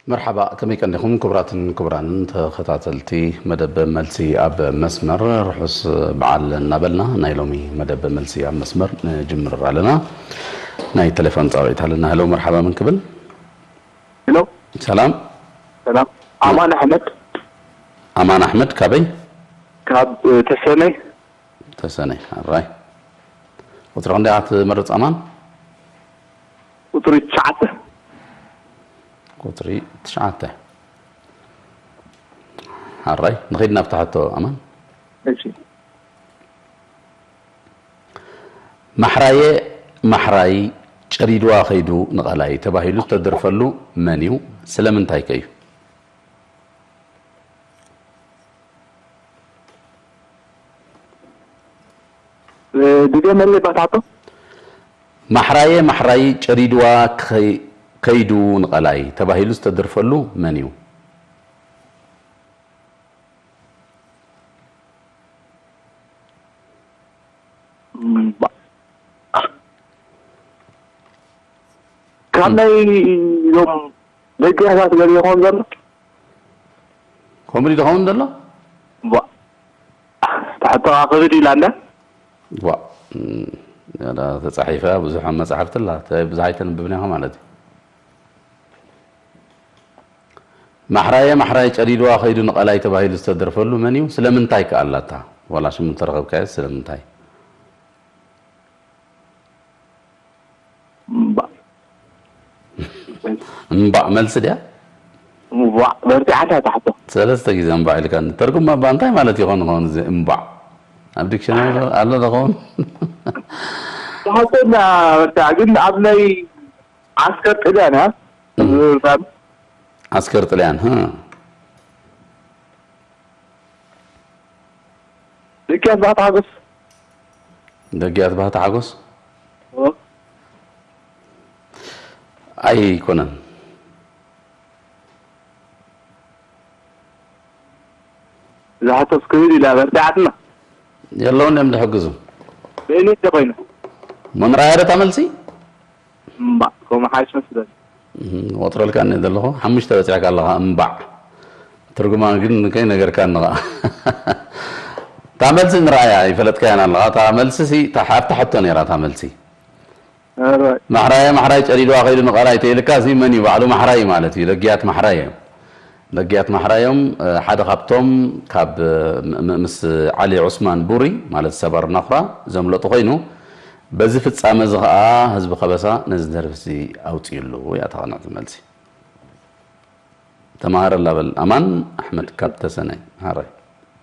መርሓባ፣ ከመይ ቀኒኹም ክቡራትን ክቡራንን ተኸታተልቲ መደብ መልሲ ኣብ መስመር? ርሑስ በዓል እናበልና ናይ ሎሚ መደብ መልሲ ኣብ መስመር ንጅምር ኣለና። ናይ ቴሌፎን ጻውዒት ኣለና። ሄሎ፣ መርሓባ፣ መን ክብል? ሄሎ፣ ሰላም። ሰላም። ኣማን ኣሕመድ። ኣማን ኣሕመድ፣ ካበይ? ካብ እ፣ ተሰነይ። ተሰነይ። ኣራይ፣ ቁጽሪ ክንደይ ኢኻ ትመርጽ ኣማን? ቁጽሪ ትሽዓተ። ቁጽሪ ትሽዓተ። ኣራይ፣ ንኸይድ ናብታ ሕቶ ኣማን። እሺ። ማሕራየ ማሕራይ ጨዲድዋ ኸይዱ ንቐላይ ተባሂሉ ዝተደርፈሉ መን እዩ? ስለምንታይ ከ እዩ? እ፣ ድገመለይ ባታቶ። ማሕራየ ማሕራይ ጨዲድዋ ከይ- ከይዱ ንቐላይ ተባሂሉ ዝተደርፈሉ መን እዩ? እምባ። ካብ ናይ ሎም ደገ ያዛት ገለ ይኾን ዘሎ? ከምኡ ድዩ ዝኸውን ዘሎ? እምባ። ታሕቶ ክብድ ኢላ እንዳ። ዋ፣ እም፣ ያዳ ተጻሒፈ ብዙሕ መጻሕፍቲ ኣላ። ተ-፣ ብዙሕ ኣይተንብብን ኢኻ ማለት እዩ። ማሕራየ ማሕራይ ጨዲድዋ ኸይዱ ንቐላይ ተባሂሉ ዝተደርፈሉ መን እዩ? ስለምንታይ ከ ኣላታ? ዋላ ሽሙ እንተረኸብካዮ ስለምንታይ? እምባ። እምባዕ መልሲ ድያ? እምባ። በርቲዓታ ታሕቶ። ሰለስተ ግዜ እምባዕ ኢልካኒ። ትርጉም እምባ እንታይ ማለት ይኾን ይኸውን እዚ እምባዕ? ኣብ ዲክሽነሪ ኣሎ ዶ ኸውን? ታሕቶና በርቲዓ ግን ኣብ ናይ ዓስከር ጥልያን እያ። እም። ዓስከር ጥልያን፣ ህ። ደቂያት ባህታ ሓጎስ። ደጊያት ባህታ ሓጎስ? ኦ። ኣይኮነን። ዝሓተስ ክብል ኢላ በርቲዓትና። የለውን እዮም ዝሕግዙ። በእኔ ተኾይኑ። መምራያ ዶ እታ መልሲ? እምባ፣ ከምኡ ሓይሽ መስለኒ። እም፣ ቆጥረልካ እኔ ዘለኹ። ሓሙሽተ በጺሕካ ኣለኻ፣ እምባዕ። ትርጉማ ግን ከይነገርካኒ ኸዓ። እታ መልሲ ንረኣያ፣ ይፈለጥካያን ኣለኻ። እታ መልሲ ሲ፣ እታ ሓ-፣ ኣብታ ሕቶ ነይራ እታ መልሲ። ኣራይ። ማሕራየ ማሕራይ ጨዲድዋ ከይዱ ንቐላይ ተይልካ፣ እዚ መን እዩ? ባዕሉ ማሕራይ ማለት እዩ። ደጊያት ማሕራይ እዮም። ደጊያት ማሕራይ እዮም። እ፣ ሓደ ካብቶም ካብ፣ እ፣ ም-፣ ም-፣ ምስ ዓሊ ዑስማን ቡሪ ማለት ሰባር ናኹራ ዘምለጡ ኮይኑ፣ በዚ ፍጻመ እዚ ኸዓ ህዝቢ ከበሳ ነዚ ደርፊ እዚ ኣውጺእሉ እያ እታ ቅንዕቲ መልሲ። ተማሃረላ በል ኣማን ኣሕመድ ካብ ተሰነይ። ሃራይ።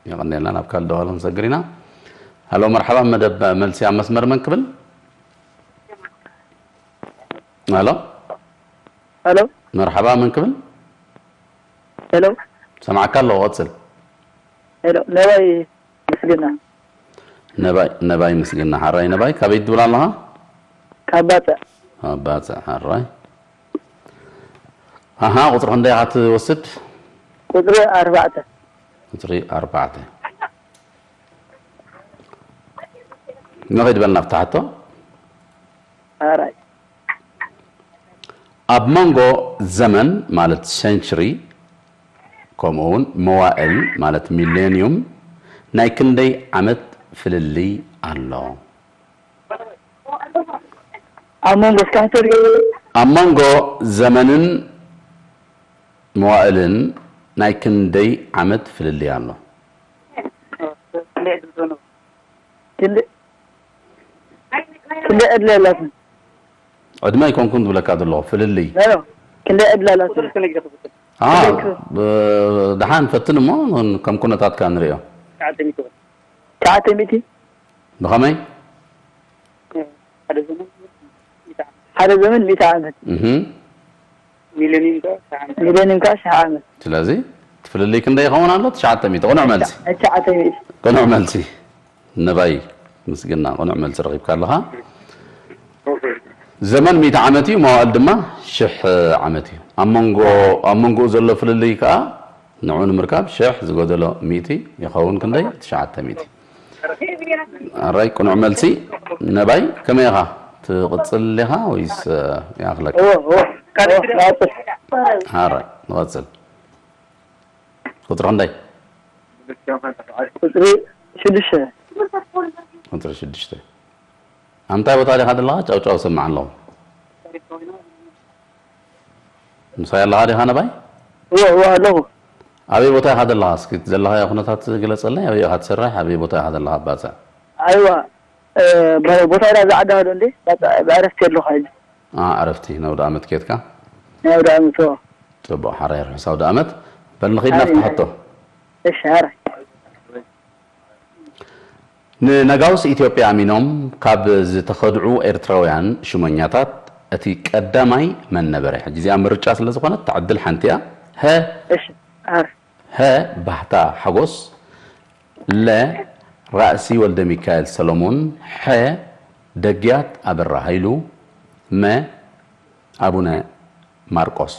የቐንየልና፣ ናብ ካልእ ደዋል ክንሰግር ኢና። ሃሎ፣ መርሓባ፣ መደብ መልሲ ኣብ መስመር መን ክብል? ሃሎ፣ ሄሎ፣ መርሓባ፣ መን ክብል? ሄሎ፣ ሰማዕካ ኣለኹ፣ ቀጽል። ሄሎ፣ ነባይ ምስግና። ነባይ፣ ነባይ ምስግና። ሓራይ ነባይ፣ ካበይ ትብል ኣለኻ? ካብ ባጽዕ። ኣብ ባጽዕ፣ ሓራይ። ኣሃ፣ ቁጽሪ ክንደይ ኢኻ ትወስድ? ቁጽሪ ኣርባዕተ። ቁጽሪ ኣርባዕተ። ንኸይድ በልና ኣብታ ሕቶ። ኣራይ። ኣብ መንጎ ዘመን ማለት ሴንቹሪ፣ ከምኡ እውን መዋእል ማለት ሚሌንዩም ናይ ክንደይ ዓመት ፍልልይ ኣሎ? ኣብ መንጎ እስካሕተር ኣብ መንጎ ዘመንን መዋእልን ናይ ክንደይ ዓመት ፍልልይ ኣሎ? ክንደይ፣ ክንደይ ዕድል ኣላትኒ? ዕድመ ኣይኮንኩን ዝብለካ ዘለኹ፣ ፍልልይ። ኖ፣ ኖ፣ ክንደይ ዕድል ኣላትኒ? ኣ፣ ብ-፣ ደሓን ፈትን እሞ ከም ኩነታትካ ንሪኦ። ትሽዓተ ሚእቲ። ብኸመይ? ሓደ ዘመን ሚእቲ ዓመት። እህ። ሚሌኒየም ከዓ ሽሕ ዓመት። ስለዚ እቲ ፍልልይ ክንደይ ይኸውን ኣሎ? ትሽዓተ ሚእቲ። ቅኑዕ መልሲ። ትሽዓተ ሚእቲ። ቅኑዕ መልሲ። ነባይ ምስግና፣ ቅኑዕ መልሲ ረኺብካ ኣለኻ። ዘመን ሚእቲ ዓመት እዩ፣ መዋእል ድማ ሽሕ ዓመት እዩ። ኣብ መንጎ፣ ኣብ መንጎኡ ዘሎ ፍልልይ ከዓ ንዑ ንምርካብ ሽሕ ዝጎደሎ ሚእቲ ይኸውን ክንደይ? ትሽዓተ ሚእቲ። ኣራይ፣ ቅኑዕ መልሲ። ነባይ፣ ከመይ ኢኻ? ትቕጽል ኢኻ ወይስ፣ እ፣ ይኣኽለካ? እዎ፣ እዎ፣ እዎ፣ ይቐጽል። ኣራይ። ንቐጽል። ቁጽሪ ክንደይ? ቁጽሪ ሽዱሽተ። ቁጽሪ ሽዱሽተ። ኣብ ምንታይ ቦታ ዲኻ ዘለኻ? ጫውጫው ሰማዕ ኣለኹ። ምሳይ ኣለኻ ዲኻ ነባይ? እወ እወ ኣለኹ። ኣበይ ቦታ ኢኻ ዘለኻ? እስኪ ዘለኻዮ ኩነታት ግለጸለይ። ኣበይ ኢኻ ትሰርሕ? ኣበይ ቦታ ኢኻ ዘለኻ? ባጽዕ። ኣይዋ እ፣ ብ- ቦታ ኢላ ዝዓዳ ዶ እንዴ? በቃ ብዕረፍቲ ኣለኹ ሕጂ። አ፣ ዕረፍቲ ነውደ ዓመት ኬድካ? ናይ ወደ ዓመት እወ። ጽቡቕ፣ ሓራይ ርሑስ ኣውደ ዓመት። በል ንኺድ ናብቲ ኣይ፣ ሕቶ። እሺ ሓራይ። ንነጋውስ ኢትዮጵያ ኣሚኖም ካብ ዝተኸድዑ ኤርትራውያን ሽመኛታት እቲ ቀዳማይ መን ነበረ? ሕጂ እዚኣ ምርጫ ስለ ዝኾነት እታ ዕድል ሓንቲ እያ። ሀ እሺ ሓራይ። ሀ ባህታ ሓጎስ፣ ለ ራእሲ ወልደ ሚካኤል ሰሎሞን፣ ሐ ደግያት ኣበራ ሃይሉ፣ መ ኣቡነ ማርቆስ።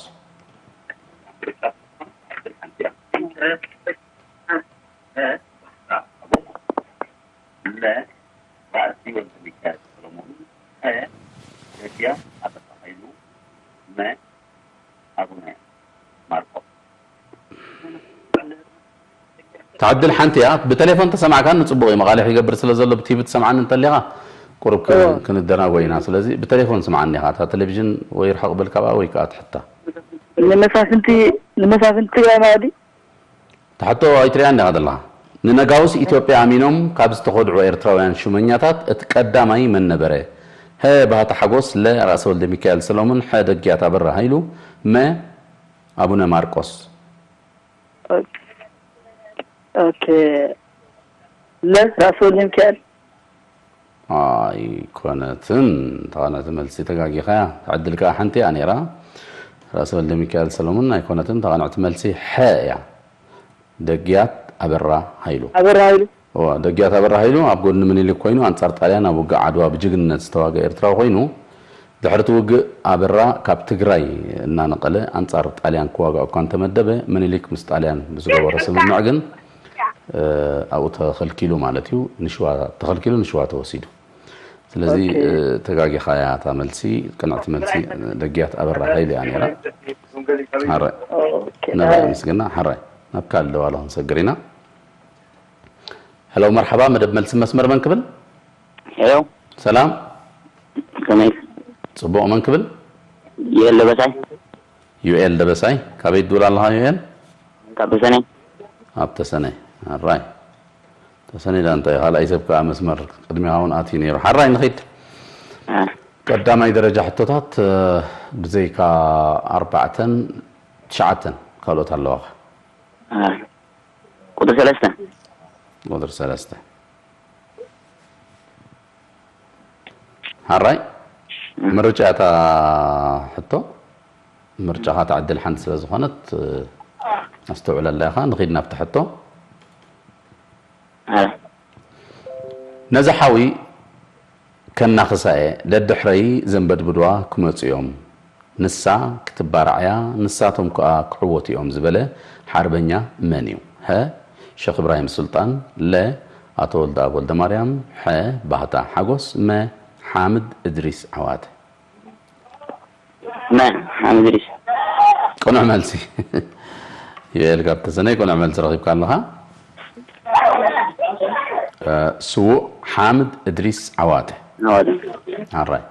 እታ ዕድል ሓንቲ እያ። ብቴሌፎን ተሰማዕካኒ ጽቡቕ እዩ። መቓልሕ ይገብር ስለ ዘሎ ብቲቪ ትሰምዓኒ እንተሊኻ ቁሩብ ክ- እዎ። ክንደናጎ ኢና። ስለዚ ብቴሌፎን ስምዓኒ ኢኻ። እታ ቴሌቪዥን ወይ ርሕቕ በል ካብኣ ወይ ከኣ ትሕታ። ንመሳፍንቲ ንመሳፍንቲ ትግራይ ማለት ድዩ? ትሕቶ ኣይትሪኣን ዲኻ ዘለኻ? ንነጋውስ ኢትዮጵያ ኣሚኖም ካብ ዝተኸድዑ ኤርትራውያን ሹመኛታት እቲ ቀዳማይ መን ነበረ? ሀ ባህታ ሓጎስ፣ ለ ራእሲ ወልደ ሚካኤል ሰሎሞን፣ ሐ ደግያት ኣበራ ሃይሉ፣ መ ኣቡነ ማርቆስ። ኦኬ። ለ ራእሲ ወልደ ሚካኤል። ኣይኮነትን። ተቓናቲ መልሲ ተጋጊኻያ። ዕድል ከኣ ሓንቲ እያ ነይራ። ራእሲ ወልደ ሚካኤል ሰሎሞን ኣይኮነትን። ተቓናቲ መልሲ ሐ እያ። ደግያት ኣበራ ሃይሉ። ኣበራ ሃይሉ። እዋ፣ ደግያት ኣበራ ሃይሉ ኣብ ጎድኒ ምኒልክ ኮይኑ ኣንጻር ጣልያን ኣብ ውግእ ዓድዋ ብጅግንነት ዝተዋገ ኤርትራዊ ኮይኑ ድሕሪ እቲ ውግእ ኣበራ ካብ ትግራይ እናነቐለ ኣንጻር ጣልያን ክዋጋእ እኳ እንተመደበ ምኒልክ ምስ ጣልያን ብዝገበሮ ስምምዕ ግን እ፣ ኣብኡ ተኸልኪሉ ማለት እዩ። ንሽዋ ተኸልኪሉ ንሽዋ ተወሲዱ። ስለዚ ኦኬ። እ፣ ተጋጊኻያ እታ መልሲ ቅንዕቲ መልሲ ደግያት ኣበራ ሃይሉ እያ ነይራ። ሓራይ ኦኬ። ነባይ ምስግና ሓራይ ናብ ካልእ ደዋሎ ክንሰግር ኢና። ሄሎ መርሓባ መደብ መልሲ መስመር መን ክብል? ሄሎ ሰላም ከመይ ጽቡቕ መን ክብል? የለ በሳይ ዩኤል ደበሳይ ካበይ ትድውል ኣለኻ ዩኤል? ካብ ተሰነይ ኣብ ተሰነይ ኣራይ ተሰነይ ዳ እንታይ ካልኣይ ሰብ ከዓ መስመር ቅድሚኻ እውን ኣትዩ ነይሩ ሓራይ ንኺድ እ፣ ቀዳማይ ደረጃ ሕቶታት እ፣ ብዘይካ ኣርባዕተን ትሽዓተን ካልኦት ኣለዋኻ እ፣ ቁጥሪ ሰለስተ ቁጥሪ ሰለስተ ሓራይ ምርጫ እታ ሕቶ ምርጫኻ ትዕድል ሓንቲ ስለ ዝኾነት እ፣ ኣስተውዕለላ ኢኻ ንኺድ ናብቲ ሕቶ እ፣ ነዚ ሓዊ ከናኽሳ እየ ደድሕረይ ዘንበድብድዋ ክመፁ እዮም ንሳ ክትባራዕ እያ ንሳቶም ከዓ ክዕወቱ እዮም ዝበለ ሓርበኛ መን እዩ? ሀ ሸኽ እብራሂም ሱልጣን፣ ለ ኣቶ ወልደኣብ ወልደማርያም፣ ሐ ባህታ ሓጎስ፣ መ ሓምድ እድሪስ ዓዋተ። መ ሓምድ እድሪስ ቅኑዕ መልሲ ዩኤል ካብ ተሰነይ ቅኑዕ መልሲ ረኺብካ ኣለኻ። እ፣ ስዉእ ሓምድ እድሪስ ዓዋተ። ዓዋተ ኣራይ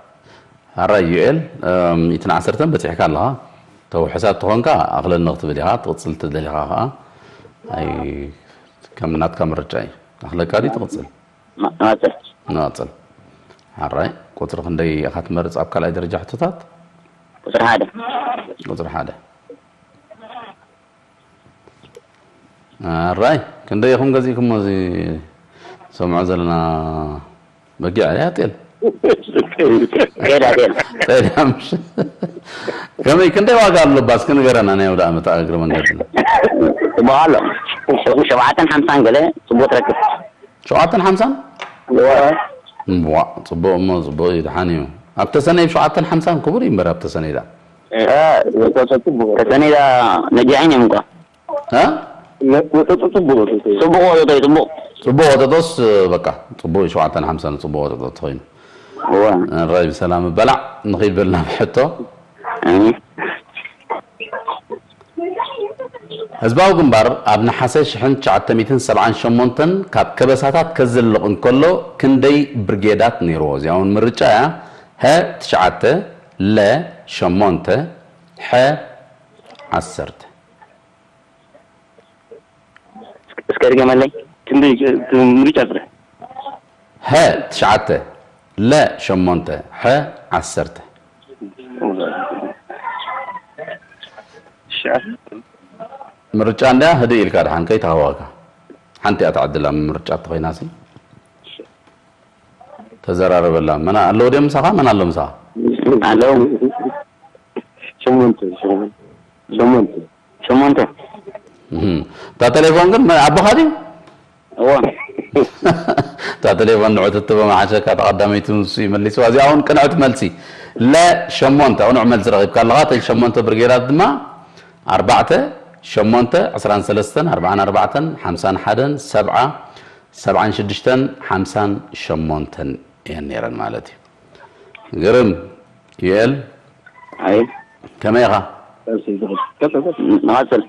ኣራይ ዩኤል እም፣ ሚእትን ዓሰርተን በፂሕካ ኣለኻ። ተውሕሳት ተኾንካ ኣኽለኒ ክትብል ኢኻ ትቕፅል ትደሊኻ ከዓ ኣይ ከም ናትካ ምርጫ እዩ። ኣኽለካ ድዩ ትቕፅል? ማ- ማፀ ንቐፅል። ሓራይ ቁፅሪ ክንደይ ኢኻ ትመርፅ ኣብ ካልኣይ ደረጃ ሕቶታት? ቁፅሪ ሓደ ቁፅሪ ሓደ ኣራይ ክንደይ ኢኹም ገዚእኩሞ እዚ ሰምዖ ዘለና በጊዕ እያ ጤል ጤል እያ ጤል ጤል እያ ምሽ ከመይ ክንደይ ዋጋ ኣሎ ባስኪ ንገረና ናይ ወደ ዓመት እግሪ መንገድና ፅቡቅ ኣሎ ሸ- ሸውዓተን ሓምሳን ገለ ፅቡቅ ትረክብ ሸውዓተን ሓምሳን ዋ ፅቡቅ እሞ ፅቡቅ እዩ ድሓን እዩ ኣብተ ሰነይ ብ ሸውዓተን ሓምሳን ክቡር እዩ እምበር ኣብተ ሰነይ ዳ ተሰኒዳ ነጃሒን እዮም እንኳ እ? ፅቡቅ ወጠጦ እዩ ፅቡቅ ፅቡቅ ወጠጦስ በቃ ፅቡቅ እዩ ሸውዓተን ሓምሳን ፅቡቅ ወጠጦ ተኮይኑ እወ ራይ ብሰላም በላዕ ንኺድ በልና ብሕቶ እም። ህዝባዊ ግንባር ኣብ ነሓሰ ሽሕን ትሽዓተ ሚእትን ሰብዓን ሸሞንተን ካብ ከበሳታት ከዝልቕ እንከሎ ክንደይ ብርጌዳት ነይርዎ? እዚኣ እውን ምርጫ እያ። ሀ ትሽዓተ፣ ለ ሸሞንተ፣ ሐ ዓሰርተ። እስከ ድገመለይ። ክንደይ ምርጫ ጥራሕ? ሀ ትሽዓተ፣ ለ ሸሞንተ፣ ሐ ዓሰርተ። ምርጫ እንድያ። ህድእ ኢልካ ድሓን ከይተሃዋካ ሓንቲ እያ ትዓድላ። ምርጫ እንተኾይናሲ ተዘራረበላ። መን ኣለዉ ድዮም ምሳኻ? መን ኣሎ ምሳኻ? ኣለዉ። ሸሞንተ ሸሞንተ ሸሞንተ ሸሞንተ። እህም። እታ ቴሌፎን ግን መ- ኣቦኻ ድዩ? እዎ። እታ ቴሌፎን ንዑ ትትቦ መሓሸካ ተቐዳመይቱ ንሱ ይመሊስዋ። እዚኣ እውን ቅንዕቲ መልሲ። ለ ሸሞንተ ቅኑዕ መልሲ ረኺብካ ኣለኻ። እተን ሸሞንተ ብርጌዳት ድማ ኣርባዕተ፣ ሸሞንተ፣ ዕስራን ሰለስተን፣ ኣርባዓን ኣርባዕተን፣ ሓምሳን ሓደን፣ ሰብዓ፣ ሰብዓን ሽዱሽተን፣ ሓምሳን ሸሞንተን እየን ነይረን ማለት እዩ። ግርም ዩኤል ኣይ ከመይ ኢኻ? ንቐጽል።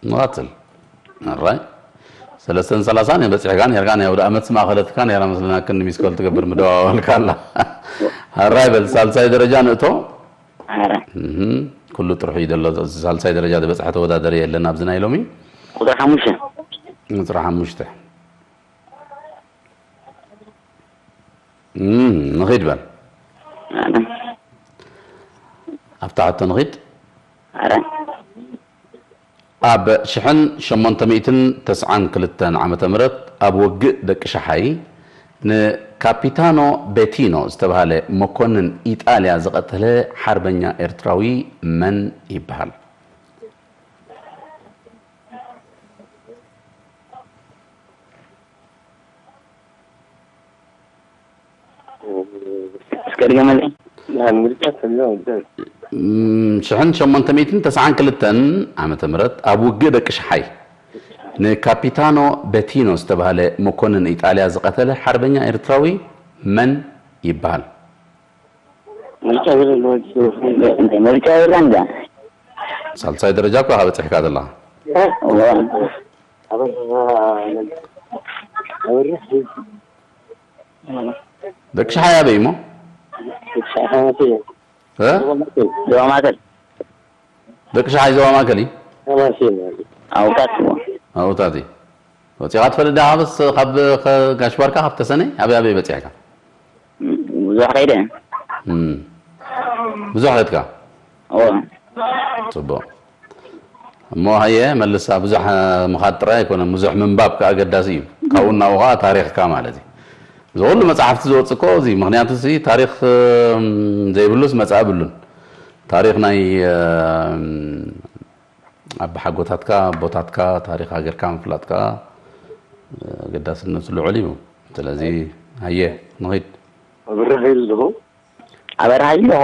ንቐጽል። ኣራይ ሰለስተን ሰላሳን በፂሕካ ነርካ። ናይ ኣውደ ኣመት ስማ ከለትካ ነራ መስለና ክንዲ ሚስኮል ትገብር ምደዋወልካ ኣላ። ኣራይ በል ሳልሳይ ደረጃ ንእቶ። ኣረ እህም፣ ኩሉ ጥርሑ እዩ ዘሎ። ሳልሳይ ደረጃ ዝበፅሐ ተወዳደሪ የለን ኣብዚ ናይ ሎሚ። ቁጥሪ ሓሙሽተ። ቁፅሪ ሓሙሽተ። እም፣ ንኺድ በል። ኣረ ኣብታ ሕቶ ንኺድ። ኣረ ኣብ ሽሕን ሸሞንተ ሚእትን ተስዓን ክልተን ዓመተ ምህረት ኣብ ውግእ ደቂ ሸሓይ ንካፒታኖ ቤቲኖ ዝተባህለ መኮንን ኢጣልያ ዝቐተለ ሓርበኛ ኤርትራዊ መን ይበሃል? እስከ ድገመለይ። ናይ ምርጫ ተሎ እም፣ ሽሕን ሸሞንተ ሚእትን ተስዓን ክልተን ዓመተ ምህረት ኣብ ውግእ ደቂ ሸሓይ ንካፒታኖ ቤቲኖ ዝተባህለ መኮንን ኢጣልያ ዝቐተለ ሓርበኛ ኤርትራዊ መን ይበሃል? ምርጫ ዘለዋ ምርጫ የለን ዳ ሳልሳይ ደረጃ እኮ ኢኻ በፂሕካ ዘለኻ። ደቂ ሸሓይ ኣበይ እሞ? እ? ዞባ ማእከል። ደቂ ሸሓይ ዞባ ማእከል እዩ። ኣውታት። ኣውታት እዩ። ወፂኻ ትፈልጥ ዲኻ? በስ ካብ ከ- ጋሽ ባርካ ካብ ተሰነይ ኣበይ ኣበይ በፂሕካ? ብዙሕ ከይደ። እም። ብዙሕ ከድካ? ኦ ፅቡቕ። እሞ ሃየ መልሳ። ብዙሕ ምኻድ ጥራይ ኣይኮነን፣ ብዙሕ ምንባብ ከዓ ኣገዳሲ እዩ። ካብኡ እናብኡ ከዓ ታሪኽካ ማለት እዩ። እዚ ኩሉ መፅሓፍቲ ዝወፅእ እኮ እዚ ምክንያቱ እዚ ታሪክ እም፣ ዘይብሉስ መፃኢ ብሉን። ታሪክ ናይ እም፣ ኣባሓጎታትካ ኣቦታትካ ታሪክ ሃገርካ ምፍላጥ ከዓ ኣገዳስነቱ ልዑል እዩ። ስለዚ ሃየ ንኺድ። ኣብርህ ኢሉ ኣለኹ። ኣበርሃ ኣለኹ።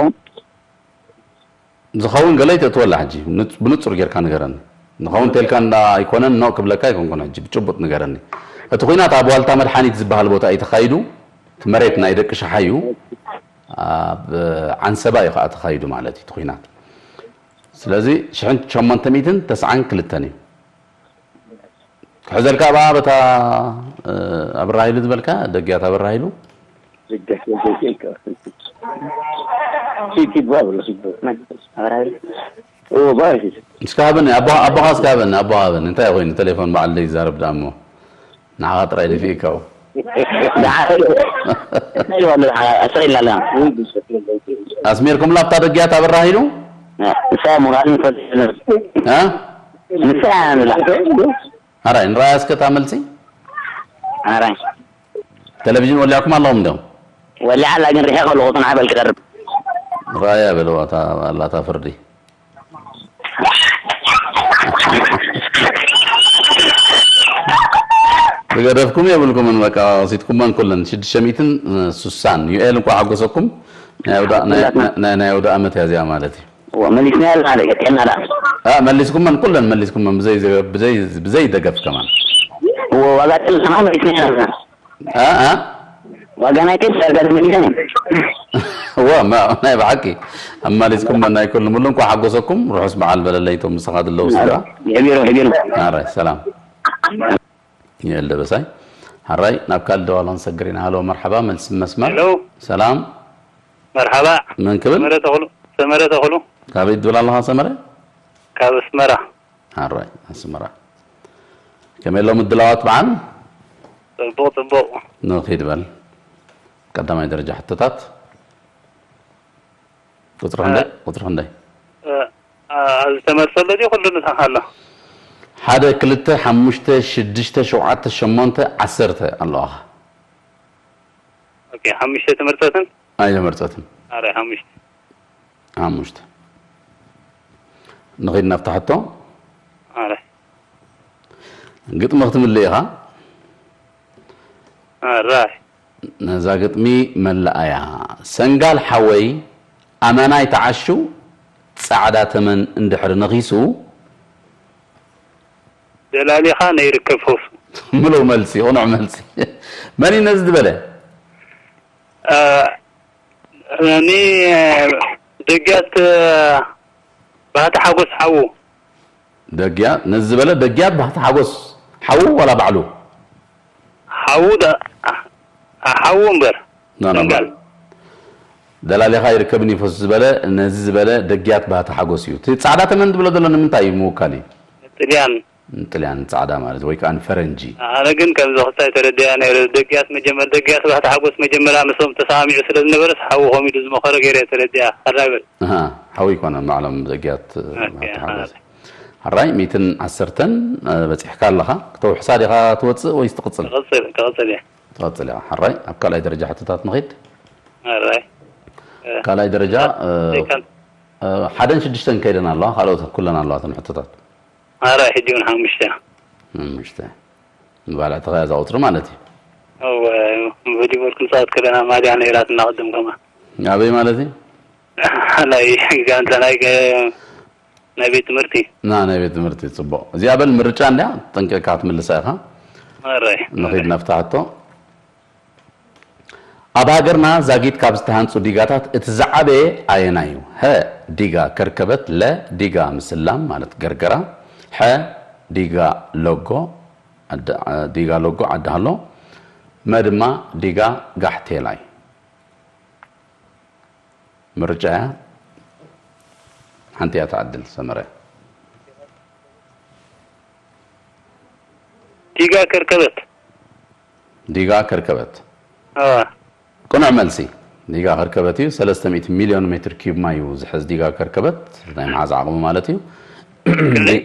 ዝኸውን ገለ ይተእትወላ ሕጂ ብንጹ- ብንጹር ጌርካ ንገረኒ። ዝኸውን ተልካ እንዳ ኣይኮነን ኖ ክብለካ ኣይኮንኩን። ሕጂ ብጭቡጥ ንገረኒ። እቲ ኹናት ኣብ ዋልታ መድሓኒት ዝበሃል ቦታ እዩ ተኻይዱ። እቲ መሬት ናይ ደቂ ሸሓይ እዩ። ኣብ ዓንሰባ እዩ ከዓ ተኻይዱ ማለት እዩ እቲ ኹናት። ስለዚ ሽሕን ሸሞንተ ሚእትን ተስዓን ክልተን እዩ። ክሕዘልካ ብኣ በታ ኣብራሂሉ ዝበልካ ደግያት ኣብራሂሉ ዝገፍ ዘይከ ሲቲ ባብሎ ሲቲ ኣበራሪ ኦ ባይ እስካ ሃበኒ ኣቦ ኣቦኻ እስካ ሃበኒ ኣቦ ሃበኒ እንታይ ኮይኑ ቴሌፎን በዓል ደይ ዛረብ ዳሞ ንዓኻ ጥራይ ደፊእካው ደሓር ይበሉ ኣስቂልና ኣለና። ኣስሚርኩም ላብታ ደግያት ኣብራሂሉ ንሳ ምዃኑ ንፈልጥ እ ንሳ ንላ ኣራይ ንረኣያ እስከ እታ መልሲ ኣራይ ቴሌቪዥን ወሊዕኩም ኣለኹም እንዲኹም ወሊዓ ኣላ ግን ርሒቐ ኣለኹ ጽንዓ በል ክቐርብ ረኣያ በልዋ እታ ኣላታ ፍርዲ ዝገደፍኩም የብልኩምን በቃ ወሲድኩመን ኩለን ሽዱሽተ ሚእትን ስሳን ዩኤል እንኳ ሓጎሰኩም ናይ ኣውዳ- ናይ- ናይ- ናይ ኣውዳ ኣመት እያ እዚኣ ማለት እዩ መሊስና ያለ ማለት ቀጥልና ዳ አ፣ መሊስኩመን ኩለን መሊስኩመን ብዘይ ብዘይ ብዘይ ደገፍ ከማን ዋጋ ጥልና መሊስና ያለ አ አ ዋጋ ናይ ጤፍ ዋጋ መሊስና ዋ፣ ማ-፣ ናይ ብሓቂ ኣማሊስኩም ናይ ኩሉ ሙሉ እንኳ ሓጎሰኩም። ርሑስ በዓል በለለይቶም ምሳኻ ዘለዉ ስድራ። ይሕቢሩ፣ ይሕቢሩ። ኣረ፣ ሰላም። ይእል ደበሳይ። ሓራይ፣ ናብ ካልእ ደዋል ክንሰግር ኢና። ሃሎ፣ መርሓባ፣ መልሲ መስመር። ሄሎ። ሰላም። መርሓባ። መን ክብል? ሰመረ ተኽሉ። ሰመረ ተኽሉ። ካበይ ትብል ኣለኻ ሰመረ? ካብ ኣስመራ። ሓራይ፣ ኣስመራ። ከመይ ኣሎ ምድላዋት በዓል? ጽቡቕ፣ ጽቡቕ። ንኺድ በል። ቀዳማይ ደረጃ ሕቶታት። ቁጽሪ ክንደይ? እ፣ ቁጽሪ ክንደይ? እ፣ እ፣ ዝተመርጸ ኣሎ ድዩ? ኩሉ ንስኻ ኣሎ። ሓደ፣ ክልተ፣ ሓሙሽተ፣ ሽዱሽተ፣ ሸውዓተ፣ ሸሞንተ፣ ዓሰርተ ኣለዋኻ። ኦኬ፣ ሓሙሽተ ተመርጸትን? ኣይተመርጸትን። ኣረ፣ ሓሙሽተ። ሓሙሽተ። ንኺድ ናብታ ሕቶ። ኣረ። ግጥሚ ክትምልእ ኢኻ። ኣረ። ነዛ ግጥሚ መላኣያ። ሰንጋል ሓወይ ኣመናይ ተዓሹ ጻዕዳ ተመን እንድሕሪ ነኺሱ። ደላሊኻ ነይርከብ ፈውሱ። ምሉእ መልሲ፣ ቅኑዕ መልሲ። መን እዩ ነዚ ዝበለ? እ፣ እኒ፣ እ፣ ደግያት፣ እ፣ ባህቲ ሓጎስ ሓዉ። ደግያ-፣ ነዚ ዝበለ ደግያት ባህቲ ሓጎስ ሓዉ ዋላ ባዕሉ? ሓዉ ዳ-፣ ኣ-፣ ሓዉ እምበር። ኖ፣ ኖ፣ ሰንጋል። ደላሊኻ ይርከብን ይፈሱ ዝበለ፣ ነዚ ዝበለ ደግያት ባህቲ ሓጎስ እዩ። እቲ ጻዕዳ ተመን ትብሎ ዘሎ ንምንታይ እዩ ምውካል እዩ? ጥልያን። ጥልያን ጻዕዳ ማለት ወይ ከኣ ንፈረንጂ። ኣነ ግን ከምዚ ክሳይ ተረዲኣ ነይረ። ደግያት መጀመር-፣ ደግያት ባህቲ ሓጎስ መጀመርያ ምስኦም ተሰማሚዑ ስለ ዝነበረስ ሓዉ ከምኡ ኢሉ ዝመኸረ ገይረ ተረዲኣ። ኣራግል። ኣሃ፣ ሓዉ ይኮነ ባዕሎም ደግያት ኦኬ፣ ባህቲ ሓጎስ። ኣሃ። ሓራይ፣ ሚእትን ዓሰርተን፣ እ፣ በጺሕካ ኣለኻ። ክተውሕሳ ዲኻ ትወጽእ ወይስ ትቕጽል? ክቕጽል፣ ክቕጽል እየ። ትቐጽል ኢኻ። ሓራይ፣ ኣብ ካልኣይ ደረጃ ሕቶታት ንኺድ። ኣራይ። እ፣ ካልኣይ ደረጃ፣ እ፣ እ፣ ሓደን ሽዱሽተን ከይደን ኣለዋ፣ ካልኦት ኩለን ኣለዋ እተን ሕቶታት። ኣራይ፣ ሕጂ እውን ሓሙሽተ። ሓሙሽተ። ንባልዕቲ ኸያ እዛ ቁጽሪ ማለት እዩ። እወ፣ ቮሊቦል ክንጻወት ከለና ማልያ ነይራትና ቅድም ከማ። ኣበይ ማለት እዩ? ናይ ጋንታ ናይ ገ-፣ ናይ ቤት ትምህርቲ። ና፣ ናይ ቤት ትምህርቲ፣ ጽቡቕ። እዚኣ በል ምርጫ እንድያ፣ ጠንቂቕካ ክትምልሳ ኢኻ። ኣራይ። ንኺድ ናብታ ሕቶ። ኣብ ሃገርና ዛጊት ካብ ዝተሃንጹ ዲጋታት እቲ ዝዓበየ ኣየናይ እዩ? ሀ፣ ዲጋ ከርከበት፣ ለ፣ ዲጋ ምስላም ማለት ገርገራ፣ ሐ፣ ዲጋ ሎጎ፣ ዓዲ፣ ዲጋ ሎጎ ዓዲ ሃሎ፣ መ ድማ ዲጋ ጋሕቴላይ። ምርጫ እያ። ሓንቲ እያ ትዓድል ሰመረ። ዲጋ ከርከበት። ዲጋ ከርከበት። ኣዋ። ቅኑዕ መልሲ። ዲጋ ከርከበት እዩ። ሰለስተ ሚእቲ ሚልዮን ሜትር ኪዩብ ማይ እዩ ዝሕዝ ዲጋ ከርከበት። ናይ መሓዝ ዓቕሙ ማለት እዩ። ክንደይ?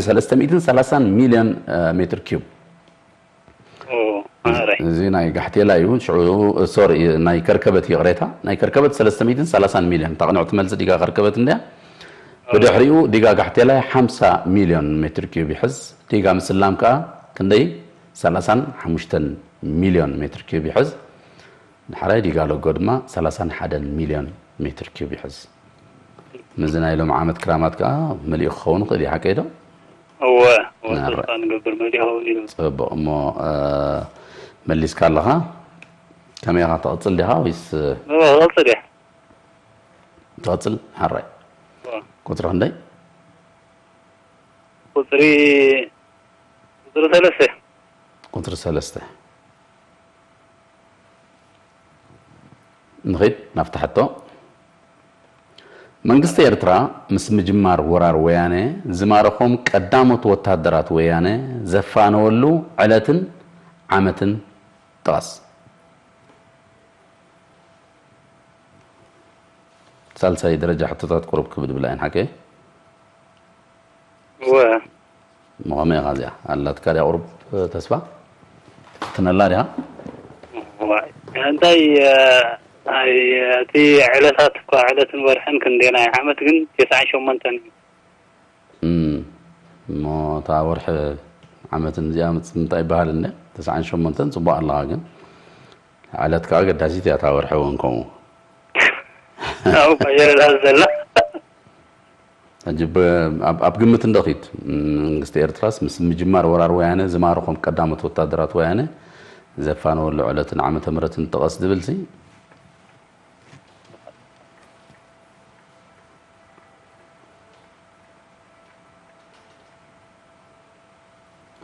ሰለስተ ሚእትን ሰላሳን ሚልዮን፣ እ፣ ሜትር ኪዩብ። ኦ፣ ማዕረ። እዚ ናይ ጋሕቴላ እዩ። ሽዑ፣ ሶሪ፣ ናይ ከርከበት እዩ፣ ይቕሬታ። ናይ ከርከበት ሰለስተ ሚእትን ሰላሳን ሚልዮን። እታ ቅንዕቲ መልሲ ዲጋ ከርከበት እንድያ። ብድሕሪኡ ዲጋ ጋሕቴላይ ሓምሳ ሚልዮን ሜትር ኪዩብ ይሕዝ። ዲጋ ምስላም ከኣ ክንደይ? ሰላሳን ሓሙሽተን ሚልዮን ሜትር ኪዩብ ይሕዝ። ዳሕራይ ዲጋ ሎጎ ድማ ሰላሳን ሓደን ሚልዮን ሜትር ኪዩብ ይሕዝ። ምስዚ ናይ ሎም ዓመት ክራማት ከኣ መሊኡ ክኸውን ይኽእል እዩ፣ ሓቀይ ዶ? እወ፣ እወ፣ ናረ። ተስፋ ንገብር መሊኡ ክኸውን እዩ። ጽቡቕ፣ እሞ፣ እ፣ መሊስካ ኣለኻ። ከመይ ኢኻ፣ ትቕጽል ዲኻ ወይስ? እወ፣ ክቕጽል እየ። ትቕጽል? ሓራይ። እወ። ቁጽሪ ክንደይ? ቁጽሪ፣ ቁጽሪ ሰለስተ። ቁጽሪ ሰለስተ። ንኺድ ናብቲ ሕቶ። መንግስቲ ኤርትራ ምስ ምጅማር ወራር ወያነ ዝማረኾም ቀዳሞት ወታደራት ወያነ ዘፋነወሉ ዕለትን ዓመትን ጥቐስ። ሳልሳይ ደረጃ ሕቶታት ቁሩብ ክብድ ብላ እየን ሓቀየ። እወ። እሞ ከመይ ኢኻ እዚኣ? ኣላትካ ድያ ቁሩብ ተስፋ? ትነላ ዲኻ? እወ። እንታይ፣ እ፣ ኣይ፣ እቲ ዕለታት እኳ፣ ዕለትን ወርሕን ክንደየናይ፣ ዓመት ግን ተስዓን ሸሞንተን እዩ። እም፣ እሞ እታ ወርሒ ዓመትን እዚኣ ምጽ-፣ ምንታይ ይበሃል እንደ? ተስዓን ሸሞንተን ጽቡቕ ኣለኻ ግን። ዕለት ከኣ ኣገዳሲት እያ፣ እታ ወርሒ እውን ከምኡ። ኣብኡ እኳ የረድኣ ዘላ። ሕጂ ብ-፣ ኣብ፣ ኣብ ግምት እንዶ ኺድ፣ መንግስቲ ኤርትራስ ምስ ምጅማር ወራር ወያነ ዝማረኾም ቀዳሞት ወታደራት ወያነ ዘፋነወሉ ዕለትን ዓመተ ምህረትን ጥቐስ ዝብልሲ፣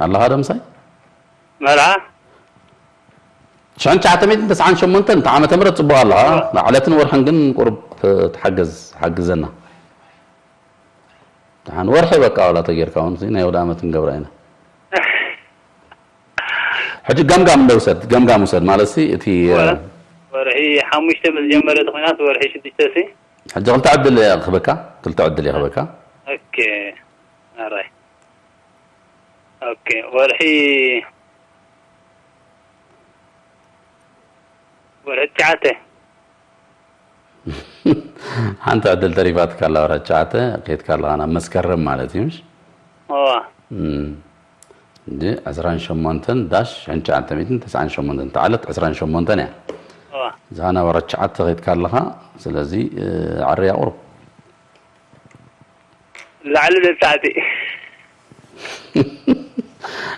ኣለኻ ዶ ምሳይ? መርዓ ሽሕን ትሽዓተ ሚእትን ተስዓን ሸሞንተን፣ እቲ ዓመተ ምህረት ጽቡቕ ኣለኻ። ዕለትን ወርሕን ግን ቁሩብ፣ እ፣ ተሓገዝ፣ ሓግዘና። ደሓን ወርሒ በቃ ዋላ ተጌርካ እውን፣ እዚ ናይ ወደ ዓመት ንገብራ ኢና። ሕጂ ገምጋም እንደ ውሰድ፣ ገምጋም ውሰድ ማለት ሲ፣ እቲ፣ እ፣ ወረ-፣ ወርሒ ሓሙሽተ ምስ ጀመረ እቲ ኹናት፣ ወርሒ ሽዱሽተ ሲ። ሕጂ ክልተ ዕድል እየ ክህበካ፣ ክልተ ዕድል እየ ክህበካ። ኦኬ። ኣራይ። ኦኬ። ወርሒ፣ ወርሒ ትሽዓተ። ሓንቲ ዕድል ተሪፋትካ ኣላ፣ ወርሒ ትሽዓተ ከይድካ ኣለኻ ናብ መስከረም ማለት እዩ፣ ምሽ? እዋ። እም። እንጂ ዕስራን ሸሞንተን ዳሽ ሽሕን ትሽዓተ ሚእትን ተስዓን ሸሞንተን፣ እታ ዕለት ዕስራን ሸሞንተን እያ። እዋ። እዛ ናብ ወርሒ ትሽዓተ ከይድካ ኣለኻ፣ ስለዚ፣ እ፣ ዓርያ ቁሩብ። ላዕሊ ደሳዕቲ።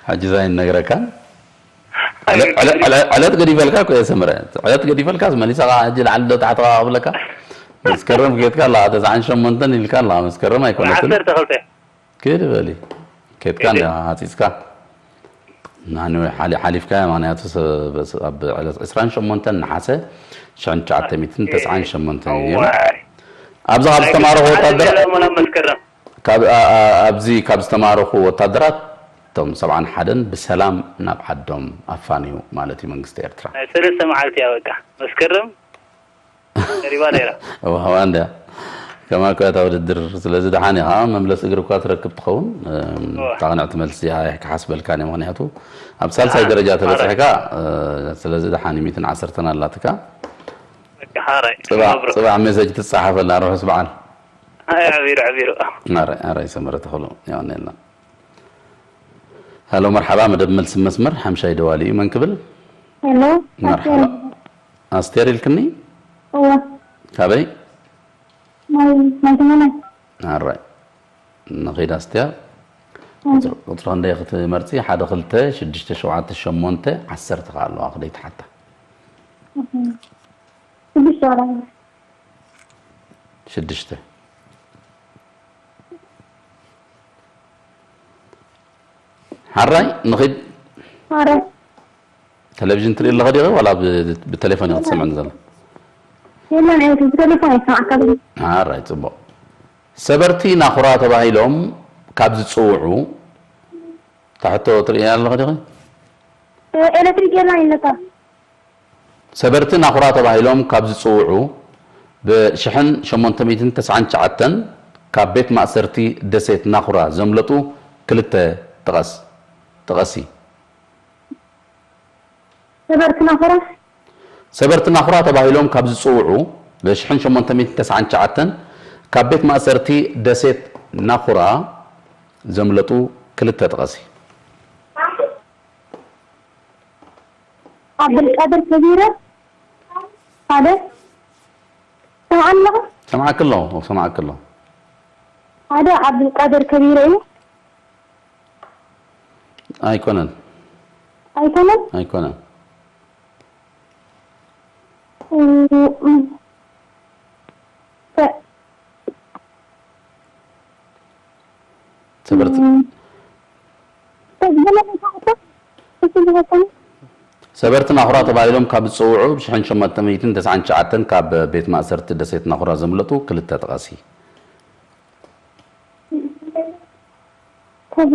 ሕጂ ዛይ ነግረካ። ዕለ-፣ ዕለ-፣ ዕለ-፣ ዕለት ገዲፈልካ እኮ እየ ሰምረ። ዕለት ገዲፈልካ መሊሳ ኸዓ ሕጂ ላዕሊ ዶ ታሕቲ ኸዓ ክብለካ። መስከረም ጌትካ ኣለኻ፣ ተስዓን ሸሞንተን ኢልካ ኣለኻ። መስከረም ኣይኮነትን። ዓሰርተ ክልተ። ክድ በሊ። ኬትካ እንዳ ሃጺጽካ። ናኒ ሓሊ-፣ ሓሊፍካያ፣ ምኽንያቱ ሰ-፣ በስ-፣ ኣብ ዕለት ዕስራን ሸሞንተን ነሓሰ ሽሕን ትሽዓተ ሚእትን ተስዓን ሸሞንተን እዩ ነይሩ። እዋይ። ኣብዛ ካብ ዝተማረኹ ወታደራት፣ ሞላ መስከረም። ካብ፣ ኣ-፣ ኣ-፣ ኣብዚ ካብ ዝተማረኹ ወታደራት እቶም ሰብዓን ሓደን ብሰላም ናብ ዓዶም ኣፋንዩ ማለት እዩ መንግስቲ ኤርትራ። ናይ ሰለስተ መዓልቲ እያ በቃ። መስከረም ቀሪባ ነይራ። እዋ፣ እዋ፣ እንድያ። ከማ እኮ እታ ውድድር፣ ስለዚ ደሓን ኢኻ፣ መምለሲ እግሪ እኳ ትረክብ ትኸውን። እም፣ እዋ። እታ ቅንዕቲ መልሲ እያ፣ ክሓስበልካን እየ፣ ምኽንያቱ ኣብ ሳልሳይ ኣሃ፣ ደረጃ ተበጺሕካ፣ እ፣ ስለዚ ደሓን እዩ፣ ሚእትን ዓሰርተን ኣላትካ። በቃ ሓራይ፣ ጽባሕ፣ መብሩክ። ጽባሕ ሜሴጅ ትጸሓፈልና፣ ርሑስ በዓል። ኣይ፣ ኣቢሩ፣ ኣቢሩ። ኣረ፣ ኣረ፣ ይሰመረ ተኽሉ፣ የቐንየልና። ሃሎ፣ መርሓባ፣ መደብ መልሲ መስመር፣ ሓምሻይ ደዋሊ እዩ፣ መን ክብል? ሄሎ፣ መርሓባ። ኣስቴር ኢልክኒ? እወ፣ ካበይ? ናይ፣ ናይ ተመነ። ኣራይ። ንኸይድ ኣስቴር። ቁጽሪ፣ ቁጽሪ ክንደይ ክትመርጺ? ሓደ፣ ክልተ፣ ሽዱሽተ፣ ሸውዓተ፣ ሸሞንተ፣ ዓሰርተ ከኣ ኣለዋ፣ ክደይ ትሓታ? ሽዱሽተ ዋላ። ሽዱሽተ። ሓራይ፣ ንኺድ። ኣረ፣ ቴሌቪዥን ትርኢ ኣለኺ ዲኺ? ዋላ ብ-፣ ብቴሌፎን ኢኺ ትሰምዕኒ ዘላ? የለን፣ እየ ብቴሌፎን እየ ዝሰማዕካ ዘለኹ። ሓራይ፣ ጽቡቕ። ሰበርቲ ናኹራ ተባሂሎም ካብ ዝጽውዑ፣ እታ ሕቶ ትርእያ ኣለኺ ዲኺ? ኤሌክትሪክ የለን ኢለካ። ሰበርቲ ናኹራ ተባሂሎም ካብ ዝጽውዑ፣ ብሽሕን ሸሞንተ ሚእትን ተስዓን ትሽዓተን ካብ ቤት ማእሰርቲ ደሴት ናኹራ ዘምለጡ ክልተ ጥቐስ፣ ጥቐሲ። ሰበርቲ ናኹራ? ሰበርቲ ናኹራ ተባሂሎም ካብ ዝጽውዑ፣ ብሽሕን ሸሞንተ ሚእትን ተስዓን ትሽዓተን ካብ ቤት ማእሰርቲ ደሴት ናኹራ ዘምለጡ ክልተ ጥቐሲ። ዓብዱልቃድር ከቢረ፣ ሓደ። ሰምዓኒ ኣለኻ? ሰምዓኪ ኣለኹ፣ ሰምዓኪ ኣለኹ። ሓደ ዓብዱልቃድር ከቢረ እዩ። ኣይኮነን። ኣይኮነን? ኣይኮነን። እም፣ እም፣ ሰበርቲ፣ ሰበርቲ ናኹራ ተባሂሎም ካብ ዝጽውዑ፣ ብ ሽሕን ሸሞንተ ሚእትን ተስዓን ትሽዓተን ካብ ቤት ማእሰርቲ ደሴት ናኹራ ዘምለጡ ክልተ ጥቐሲ። ካብ፣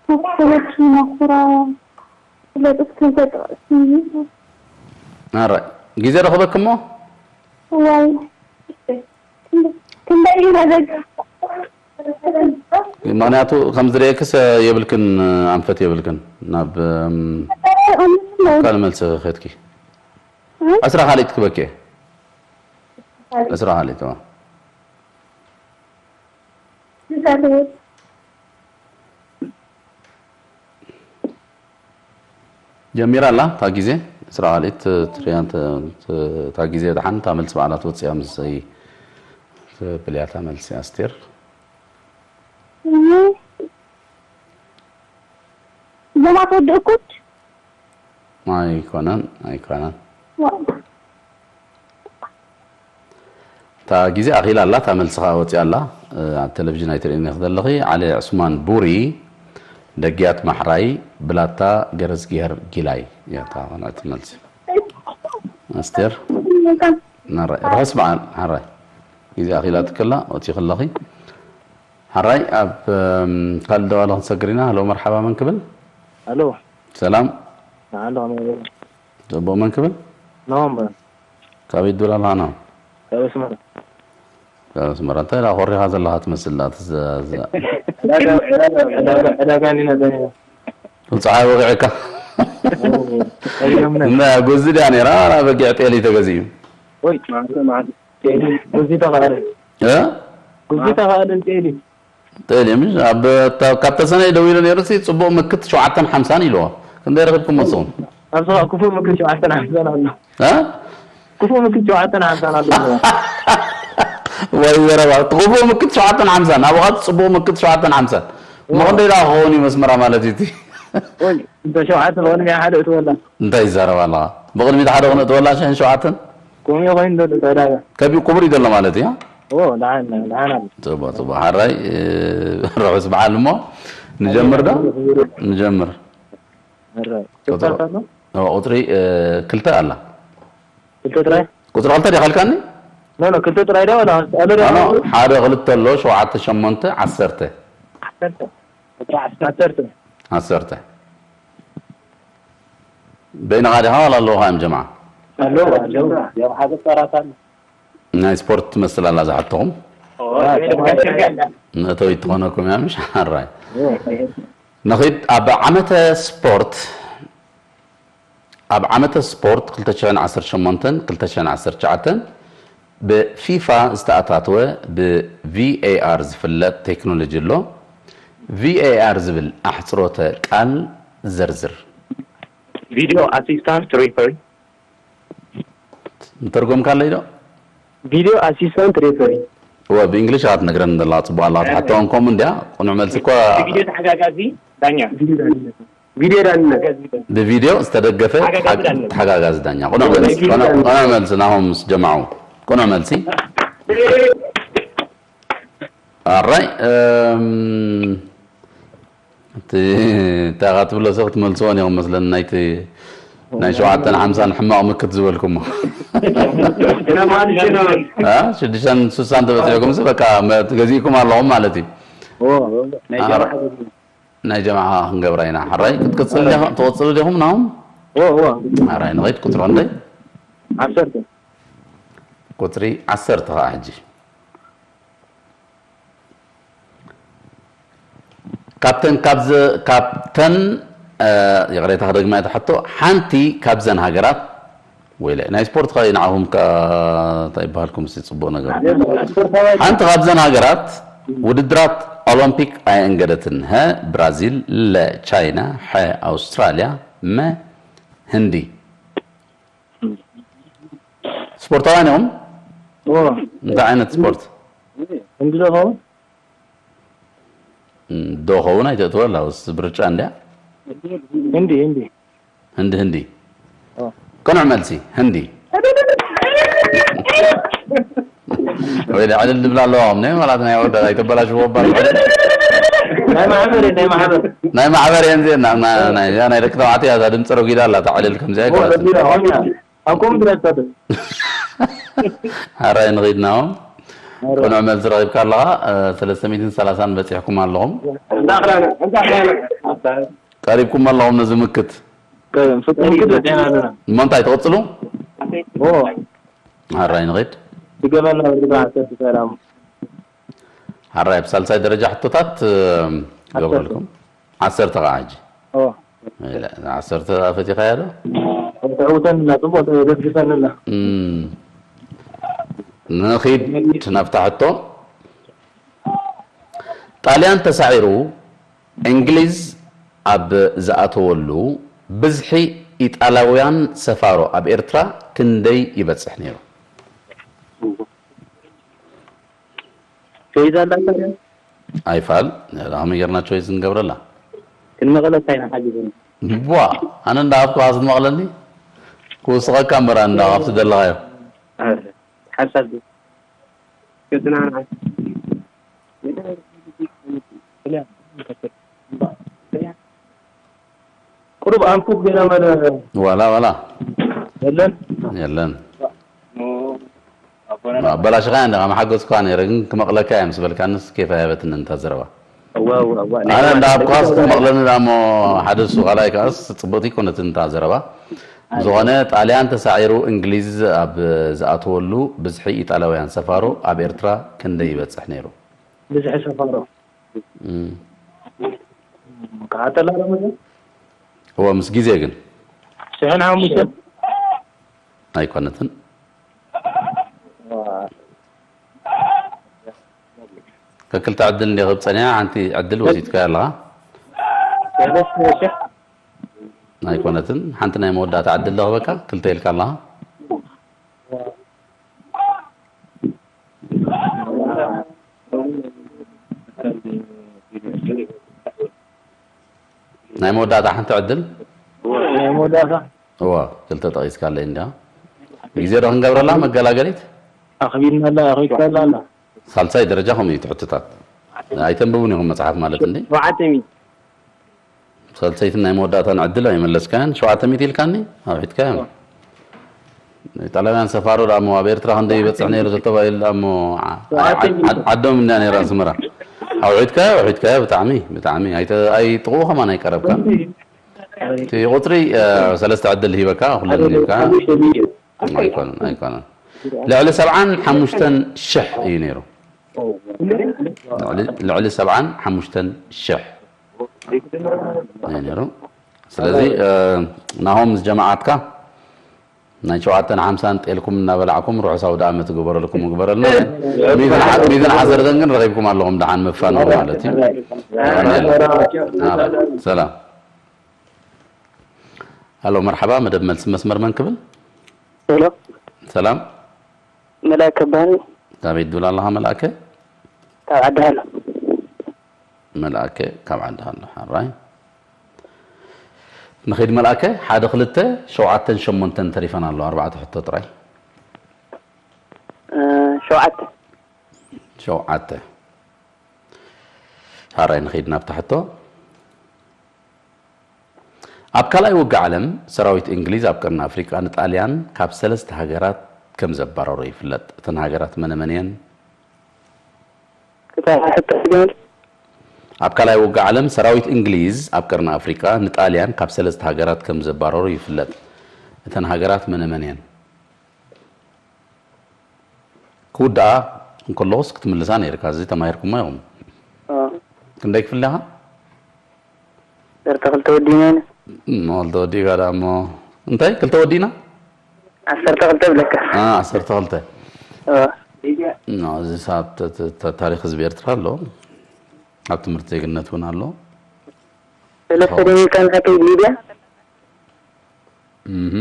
ካብ ሰበርቲ ናኹራ ዝፍለጡ ክልተ ጥቐሲ። ኣረ፣ ግዜ ረኽበኪ እሞ? እዋይ። ክንደይ እዩ ነገር? ምኽንያቱ ከም ዝርእየክስ የብልክን፣ ኣንፈት የብልክን። ናብ፣ እም፣ ካልእ መልሲ ከድኪ። ዕስራ ካልኢት ክበኪ። ዕስራ ካልኢት፣ እዋ። ጀሚራ ኣላ እታ ግዜ፣ ዕስራ ካልኢት ትሪያን ተ-፣ ተ-፣ እታ ግዜ ደሓን እታ መልሲ ባዕላ ትወፅእ እያ፣ ምስይ ትብል እያ እታ መልሲ ኣስቴር። እዞም ኣትወድእኩት? ኣይኮነን፣ ኣይኮነን። እታ ግዜ ኣኺላ ኣላ፣ እታ መልሲ ኸዓ ወፂኣ ኣላ። ኣብ ቴሌቪዥን ኣይትርእይን ኢኺ ዘለኺ። ዓሊ ዑስማን ቡሪ፣ ደግያት ማሕራይ ብላታ ገረዝጊሄር ጊላይ እያ እታ ቅንዕቲ መልሲ። ኣስቴር፣ ናራይ፣ ርሑስ በዓል ሓራይ። ግዜ ኣኺላትክላ፣ ወጺኺ ኣለኺ። ሓራይ፣ ኣብ፣ እም፣ ካልእ ደዋለ ክንሰግር ኢና። ሃሎ፣ መርሓባ፣ መን ክብል? ኣሎ። ሰላም። ንዓሎ፣ መን ክብል? ጽቡቕ፣ መን ክብል? ናሆም በል። ካበይ ትብል ኣለኻ፣ ናሆም? ካብ ኣስመራ። ካብ ኣስመራ። እንታይ ደኣ ኮሪኻ ዘለኻ ትመስል ደኣ፣ ትዘ-፣ ዘ-፣ ዕዳጋ፣ ዕዳጋ፣ ዕዳጋ፣ ዕዳጋ እንዲና ጸኒና። ጸሓይ ወቒዕካ። ኦ፣ ጸሊኦምና። እና ጉዚ ድያ ነይራ፣ ዋላ በጊዕ ጤሊ ተገዚኡ? ወይ፣ ማዕተ፣ ማዕተ። ጤሊ፣ ጉዚ ተኻእለ። እ? ጉዚ ተኻእለ ጤሊ። ጤሊ፣ ምሽ? ኣብ፣ ካብ ተሰነይ ደዊሉ ነይሩ ሲ፣ ጽቡቕ ምክት ሸውዓተን ሓምሳን ኢልዎ። ክንደይ ረኺብኩም ንስኹም? ኣብዚ ኸኣ ክፉእ ምክት ሸውዓተን ሓምሳን ኣሎ። እ? ክፉእ ምክት ሸውዓተን ሓምሳን ኣሎ። ወይ ዘረባ፣ ክፉእ ምክት ሸውዓተን ሓምሳን፣ ኣብኡ ኸኣ ጽቡቕ ምክት ሸውዓተን ሓምሳን። እሞ ዋ። ክንደይ ደኣ ክኸውን እዩ መስመራ ማለት እዩ እቲ? ወይ፣ እንተ ሸውዓተ ብቕድሚያ ሓደ እትወላ። እንታይ ይዛረብ ኣለኻ? ብቕድሚት ሓደ ክነእትወላ ሽሕን ሸውዓተን? ከምኡ ኮይኑ ዘሎ እቲ ዕዳጋ። ከቢድ ክቡር እዩ ዘሎ ማለት እዩ? ኦ፣ ደሓን፣ ደሓን ኣሎ። ጽቡቕ፣ ጽቡቕ። ሓራይ፣ እ፣ ርሑስ በዓል እሞ። ንጀምር ዶ? ንጀምር። ሕራይ። ቁጥሪ፣ ክልተ ኣሎ? ኦ፣ ቁጽሪ፣ እ፣ ክልተ ኣላ። ክልተ ጥራይ? ቁጽሪ ክልተ ዲኻ ኢልካኒ? ኖ፣ ኖ፣ ክልተ ጥራይ ዶ? ወላ፣ ኣሎ ዶ? ኖ፣ ኖ፣ ሓደ ክልተ ኣሎ፣ ሸውዓተ ሸሞንተ፣ ዓሰርተ። ዓሰርተ። ዓሰርተ። ዓሰርተ። በይንኻ ዲኻ ዋላ ኣለዉኻ እዮም ጀምዓ? ኣለዉ፣ ኣለዉ። ያው ሓደ ጸራታ ኣሎ። ናይ ስፖርት ትመስል ኣላ እዛ ሕቶኹም። ኦ፣ ዋ፣ ተመልካች ተመልካች። መእተዊት ትኾነኩም እያ፣ ምሽ? ሓራይ። ኦ፣ ንኺድ ኣብ ዓመተ ስፖርት፣ ኣብ ዓመተ ስፖርት ክልተ ሽሕን ዓሰርተ ሸሞንተን ክልተ ሽሕን ዓሰርተ ትሽዓተን ብፊፋ ዝተኣታተወ ብቪኤኣር ዝፍለጥ ቴክኖሎጂ ኣሎ። ቪኤኣር ዝብል ኣሕጽሮተ ቃል ዘርዝር። ቪድዮ ኣሲስታንት ሬፈሪ። ምተርጎምካለይ ዶ? ቪድዮ ኣሲስታንት ሬፈሪ። እወ፣ ብእንግሊሽ ኢኻ ትነግረኒ ዘለኻ፣ ጽቡቕ ኣለኻ ትሓቶ። ከምኡ እንድያ፣ ቅኑዕ መልሲ እኳ ቪድዮ ተሓጋጋዚ ዳኛ። ቪድዮ ዳኛ። ቪድዮ ዳኛ። ብቪድዮ ዝተደገፈ ተሓጋጋዚ ተሓ-፣ ዳኛ። ተሓጋጋዚ ዳኛ። ቅኑዕ መልሲ፣ ቪድዮ ቅኑዕ፣ ዳኛ። ቅኑዕ መልሲ፣ ናሆም ምስ ጀማዑ። ቅኑዕ መልሲ። ኣራይ፣ እም፣ እቲ እንታይ ኢኻ ትብሎ ሰብ ክትመልስዎ ኢኹም መስለኒ፣ ናይቲ ናይ ሸውዓተን ሓምሳን ሕማቕ ምክት ዝበልኩሞ። ኢና ማለት ኢና። አ? ሽዱሽተን ስሳን ተበጺሕኩምሲ በቃ መ-፣ ገዚእኩም ኣለኹም ማለት እዩ። ኦ፣ ናይ አ፣ ጀማዓ ገዚእና። ናይ ጀማዓ ክንገብራ ኢና። ሕራይ ክትቅጽል ዲኹም፣ ትቕጽሉ ዲኹም ናሆም? ኦ፣ ኦ። ሕራይ ንኸይድ ቁጽሪ ክንደይ? ዓሰርተ። ቁጽሪ ዓሰርተ ኸዓ ሕጂ። ካብተን፣ ካብ ዘ-፣ ካብተን፣ እ፣ ይቕሬታ ክደግማ እየ እታ ሕቶ፣ ሓንቲ ካብዘን ሃገራት፣ ወይለ፣ ናይ ስፖርት ኸ ንዓኹም ከ እንታይ ይበሃልኩም እስቲ ጽቡቕ ነገር? ሓንቲ ካብዘን ሃገራት ውድድራት ኦሎምፒክ ኣየእንገደትን። ሀ ብራዚል፣ ለ ቻይና፣ ሐ ኣውስትራልያ፣ መ ህንዲ። ስፖርታውያን እዮም? ኦ። እንታይ ዓይነት ስፖርት? ህንዲ ዶ ኸውን? እም፣ ዶ ኸውን ኣይተእትወላ፣ ውስ ብርጫ እንድያ። ህንዲ፣ ህንዲ። ህንዲ፣ ህንዲ። ኦ። ቅኑዕ መልሲ፣ ህንዲ። ወይ ዕልል ዝብላ ኣለዋ፣ ናይ ማለት ናይ ወደ ኣይተበላሽዎ ባል። ናይ ማሕበር፣ ናይ ማሕበር። ናይ ማሕበር እየን እዚአን፣ ና-፣ ና-፣ ናይ፣ ናይ ደቂ ተባዕትዮ እያ፣ እዛ ድምፂ ረጒዳ ኣላ፣ እታ ዕልል ከምዚኣ ኦ፣ ኣይኮነትን። ረጒዳ፣ ሆኛ። ኣብ ኮምፒተር ተደ። ሓራይ ንኺድናዎም። ኣረ። ቅኑዕ መልሲ ረኺብካ ኣለኻ። እ፣ ሰለስተ ሚእትን ሰላሳን በጺሕኩም ኣለኹም። እንዳኽላለ፣ እንዳኽላለ። ቀሪብኩም ኣለኹም ነዚ ምክት። ቀ-፣ ፍጹም ምክት በጺሕና ኣለና። እሞ እንታይ ትቕጽሉ? ኦ። ሓራይ ንኺድ። ትገበና ወዲ ተባዕታይ ሰላም። ሓራይ ኣብ ሳልሳይ ደረጃ ሕቶታት፣ እ፣ ዓሰርተ። ገብረልኩም። ዓሰርተ ኸዓ ሕጂ። ኦ። ኢለ፣ ዓሰርተ ፈቲኻያ ዶ? ተዕውተንና፣ ጽቡቕ ተደግፈንና። እም። ንኺድ ናብታ ሕቶ። ጣልያን ተሳዒሩ እንግሊዝ ኣብ ዝኣተወሉ ብዝሒ ኢጣልያውያን ሰፋሮ ኣብ ኤርትራ ክንደይ ይበጽሕ ነይሩ? ቾይዝ ኣላ ታዲያ? ኣይፋል፣ ከመይ ጌርና ቾይዝ ንገብረላ? ክንመቐለ እንታይ ኢና ሓጊዙና? ቧ፣ ኣነ እንዳሃብኩ ክትመቐለኒ? ክውስኸካ እምበር ኣነ እንዳ ካብቲ ደለኻዮ። ኣረ፣ ሓሳብ ዶ? ገጽና ንዓ-፣ ቁሩብ ኣንፉፍ ገይረ መለ ዋላ ዋላ የለን። የለን። ኣበላሽኻ እንደ መሓገዝኳ ነይረ፣ ግን ክመቕለካ እየ ምስ በልካንስ ኬፍ ኣየበትን እንታ ዘረባ። እዋ እዋ እዋ ኣነ እንዳ ኣብኳስ ክመቕለኒ ዳሞ ሓደ እሱ ካልኣይ ከኣስ ጽቡቕቲ ኮነት እንታ ዘረባ። ዝኾነ ጣልያን ተሳዒሩ እንግሊዝ ኣብ ዝኣተወሉ ብዝሒ ኢጣልያውያን ሰፋሮ ኣብ ኤርትራ ክንደይ ይበጽሕ ነይሩ? ብዝሒ ሰፋሮ እም። ከዓተላ ረመዘ እወ ምስ ግዜ ግን ሽሕን ሓሙሽተ ኣይኮነትን። ከክልተ ዕድል እንደ ክብ ጸኒያ ሓንቲ ዕድል ወሲድካ ኣለኻ። ሰለስተ ሽሕ ኣይኮነትን። ሓንቲ ናይ መወዳእታ ዕድል ለኽበካ ክልተ ኢልካ ኣለኻ። ናይ መወዳእታ ሓንቲ ዕድል ናይ መወዳእታ እዋ ክልተ ጠቒስካለይ እንዲያ። ግዜ ዶ ክንገብረላ መገላገሊት? ኣኽቢድና ኣላ ኣኽቢድካ ኣላ ኣላ ሳልሳይ ደረጃ ከምኡ እዩ ትሕትታት። ኣይተንብቡን ኢኹም መጽሓፍ ማለት እንዲ ሸውዓተ ሚእቲ ሳልሰይትን ናይ መወዳእታን ዕድል ኣይመለስካያን። ሸውዓተ ሚእቲ ኢልካኒ ኣውሒድካዮ። ኢጣልያውያን ሰፋሮ ዳሞ ኣብ ኤርትራ ክንደይ ይበጽሕ ነይሩ ተተባሂሉ ዳሞ ዓ- ዓ- ዓዶም እንዳ ነይራ ኣስመራ ኣውሒድካዮ ኣውሒድካዮ ብጣዕሚ ብጣዕሚ ኣይተ- ኣይጥቕኡ ከማን ኣይቀረብካ። እቲ ቁፅሪ እ፣ ሰለስተ ዕድል ሂበካ ኩለን ሂብካ ኣይኮነን ኣይኮነን። ልዕሊ ሰብዓን ሓሙሽተን ሽሕ እዩ ነይሩ። ልዕሊ- ልዕሊ ሰብዓን ሓሙሽተን ሽሕ እዩ ነይሩ። ስለዚ እ፣ ናሆም ምስ ጀማዓትካ ናይ ሸውዓተን ሓምሳን ጤልኩም እናበላዕኩም ርሑስ ኣውደ ዓመት ግበረልኩም ግበረልና። ሚእትን ዓ- ሚእትን ዓሰርተን ግን ረኺብኩም ኣለኹም ደሓን መፋንዎ ማለት እዩ። የቐንየልና። ሰላም ሃሎ መርሓባ መደብ መልሲ መስመር መን ክብል? ሄሎ ሰላም መላእከ በሃል ካበይ ትብል ኣለኻ መልኣከ? ካብ ዓዲ ሃሎ። መልኣከ ካብ ዓዲ ሃሎ ሓራይ ንኸይድ መልኣከ ሓደ ክልተ ሸውዓተን ሸሞንተን ተሪፈን ኣሎ ኣርባዕተ ሕቶ ጥራይ እ፣ ሸውዓተ ሸውዓተ ሓራይ ንኸይድ ናብታ ሕቶ ኣብ ካልኣይ ውግእ ዓለም ሰራዊት እንግሊዝ ኣብ ቀርኒ ኣፍሪቃ ንጣልያን ካብ ሰለስተ ሃገራት ከም ዘባረሮ ይፍለጥ። እተን ሃገራት መነመን እየን? ክታ ሕቶ ድገመል ኣብ ካልኣይ ውግእ ዓለም ሰራዊት እንግሊዝ ኣብ ቀርኒ ኣፍሪቃ ንጣልያን ካብ ሰለስተ ሃገራት ከም ዘባረሩ ይፍለጥ። እተን ሃገራት መነመን እየን? ክውድኣ እንከለኹስ ክትምልሳ ነይርካ። እዚ ተማሂርኩሞ ኢኹም። ክንደይ ክፍል ኢኻ? ዓሰርተ ክልተ ወዲና ኢና። ኖ ተወዲእካ ደኣ እሞ እንታይ ክልተ ወዲና? ዓሰርተ ክልተ ብለካ። አ ዓሰርተ ክልተ እ፣ ኖ እዚ ሳብ ተ- ተ- ተ- ታሪክ ህዝቢ ኤርትራ ኣሎ ኣብ ትምህርቲ ዜግነት እውን ኣሎ። ሰለስተ ደቂቃ ንሓተይ ሊድያ። እህ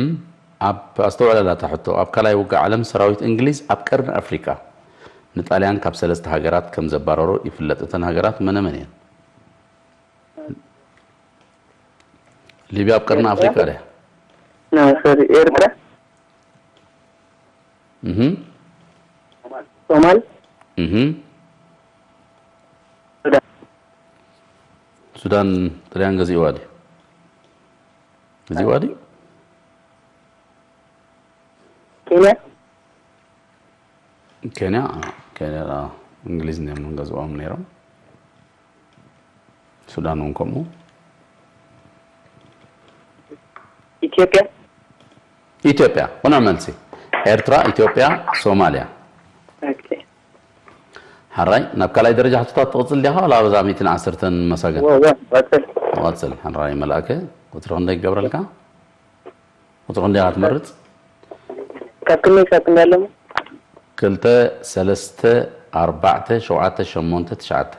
ኣብ ኣስተውዕለላ እታ ሕቶ ኣብ ካልኣይ ውግእ ዓለም ሰራዊት እንግሊዝ ኣብ ቀርኒ ኣፍሪቃ ንጣልያን ካብ ሰለስተ ሃገራት ከም ዘባረሩ ይፍለጥ። እተን ሃገራት መነመን እየን? ሊብያ ኣብ ቀርኒ ኣፍሪቃ ድያ? ና ሶሪ ኤርትራ እህ ሶማል እህ ሱዳን ሱዳን ጥልያን ገዚእዋ ድዩ? ገዚእዋ ድዩ? ኬንያ ኬንያ ኬንያ እንግሊዝ እዮም ገዝኦም ነይሮም። ሱዳን እውን ከምኡ። ኢትዮጵያ ኢትዮጵያ ቁኑዕ መልሲ። ኤርትራ፣ ኢትዮጵያ፣ ሶማልያ። ኦኬ ሓራይ ናብ ካልኣይ ደረጃ ሕቶታት ትቕጽል ዲኻ ዋላ ኣብዛ ሚእትን ዓሰርተን መሳገን? ወ ወ ቀጽል ትቐጽል። ሓራይ መልኣከ ቁጽሪ ክንደይ ክገብረልካ? ቁጽሪ ክንደይ ኢኻ ትመርጽ? ካብ ክንደይ ካብ ክንደይ ኣለሞ ክልተ፣ ሰለስተ፣ ኣርባዕተ፣ ሸውዓተ፣ ሸሞንተ፣ ትሽዓተ።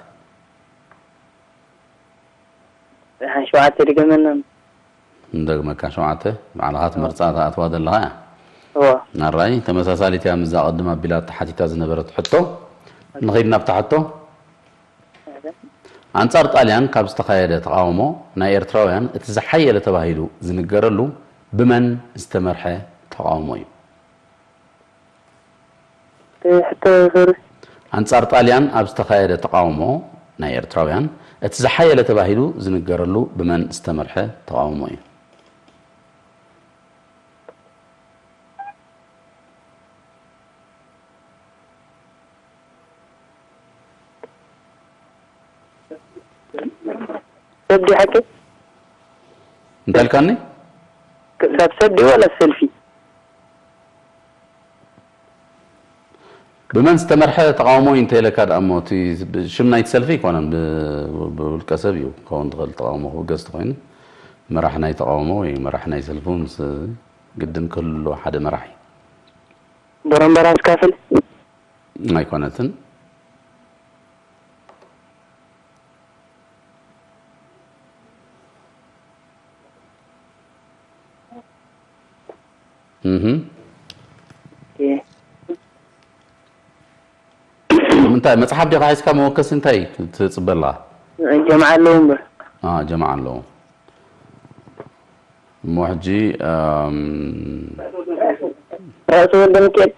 ደሓን ሸውዓተ ድገመና ንደግመካ ሸውዓተ ባዕልኻ ትመርጻ ትኣትዋ ዘለኻ እያ። እዋ ናራይ ተመሳሳሊት እያ ምስዛ ቅድም ኣቢላ ተሓቲታ ዝነበረት ሕቶ። ንኸይድ ናብታ ሕቶ። ኣንጻር ጣልያን ካብ ዝተኻየደ ተቓውሞ ናይ ኤርትራውያን እቲ ዝሓየለ ተባሂሉ ዝንገረሉ ብመን ዝተመርሐ ተቓውሞ እዩ? ሕቶ ሶሪ ኣንጻር ጣልያን ኣብ ዝተኻየደ ተቓውሞ ናይ ኤርትራውያን እቲ ዝሓየለ ተባሂሉ ዝንገረሉ ብመን ዝተመርሐ ተቓውሞ እዩ? ሰዲ ሓቂ እንታይ ኢልካኒ? ካብ ሰዲ ወላ ሰልፊ ብመን ዝተመርሐ ተቃውሞ እዩ እንተኢለካ ደኣ እሞ እቲ ሽም ናይቲ ሰልፊ ኣይኮነን፣ ብውልቀ ሰብ እዩ ክኸውን ዝኽእል። ተቃውሞ ክብገስ ተኮይኑ መራሕ ናይ ተቃውሞ ወይ መራሕ ናይ ሰልፊ ምስ ግድን ክህሉ ሓደ መራሒ ቦረምበራስ ካፍል ኣይኮነትን። ምንታይ መጽሓፍ ዲኻ ሒዝካ መወከሲ እንታይ ትጽበላ? ጀምዓ ኣለዉ እምበር ጀምዓ ኣለዉ። እሞ ሕጂ ራእሲ ወልደ ሚካኤል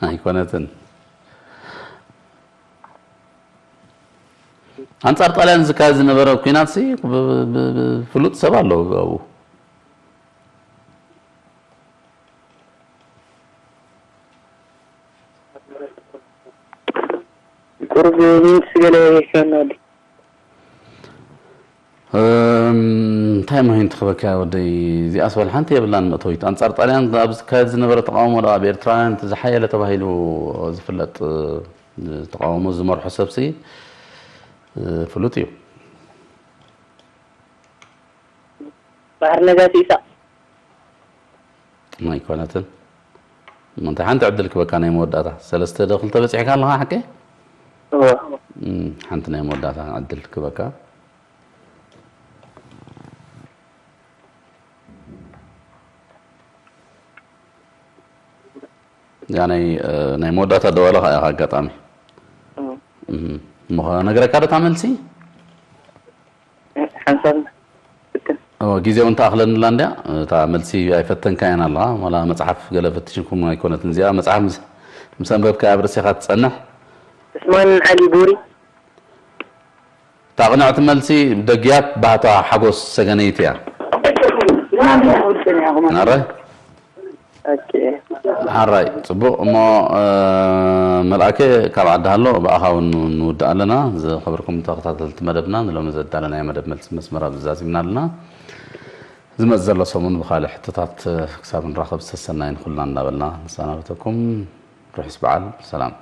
ኣይኮነትን። ኣንጻር ጣልያን ዝካየድ ዝነበረ ኲናት ሲ ፍሉጥ ሰብ ኣሎ ኣብኡ። ቁሩብ ሂንትስ ገለ ይህበና ወዲ እንታይ ሞ ሂንት ክበካ ወደይ? እዚኣስ ወላ ሓንቲ የብላን መእተዊት። ኣንጻር ጣልያን ኣብ ዝካየድ ዝነበረ ተቃውሞ ደኣ ብኤርትራውያን እቲ ዝሓየለ ተባሂሉ ዝፍለጥ ተቃውሞ ዝመርሖ ሰብሲ ፍሉጥ እዩ። ባህር ነጋሲ ኢሳቅ ኣይኮነትን። እንታይ ሓንቲ ዕድል ክበካ ናይ መወዳእታ ሰለስተ ዶ ክልተ በጺሕካ ኣለኻ ሓቂ? ሓንቲ ናይ መወዳእታ ዕድል ክበካ። እዚኣ ናይ ናይ መወዳእታ ደወለ ከኣ ኢኻ ኣጋጣሚ እሞ ነግረካ ዶ እታ መልሲ? ሓንሳብ ፍትን እዎ ግዜ እውን ተኣኽለንላ እንድያ። እታ መልሲ ኣይፈተንካያን ኣለኻ። ዋላ መጽሓፍ ገለ ፈቲሽኩም ኣይኮነትን እዚኣ። መጽሓፍ ምስ ምስ ኣንበብካ ኣብ ርእስኻ ትጸንሕ። እስማን ዓሊ ቡሪ እታ ቅንዕቲ መልሲ ደግያት ባህታ ሓጎስ ሰገነይቲ እያ። ኣረ ሓራይ ጽቡቕ እሞ መልኣከ ካብ ዓዲ ሃሎ ብኣኻ እውን ንውድእ ኣለና። ዝኸበርኩም ተኸታተልቲ መደብና ንሎሚ ዘዳለናዮ መደብ መልሲ መስመር ኣብዚ ዛዚምና ኣለና። ዝመጽእ ዘሎ ሰሙን ብኻልእ ሕቶታት ክሳብ ንራኸብ ሰሰናይ ንኹልና እናበልና ንሰናበተኩም። ርሑስ በዓል ሰላም።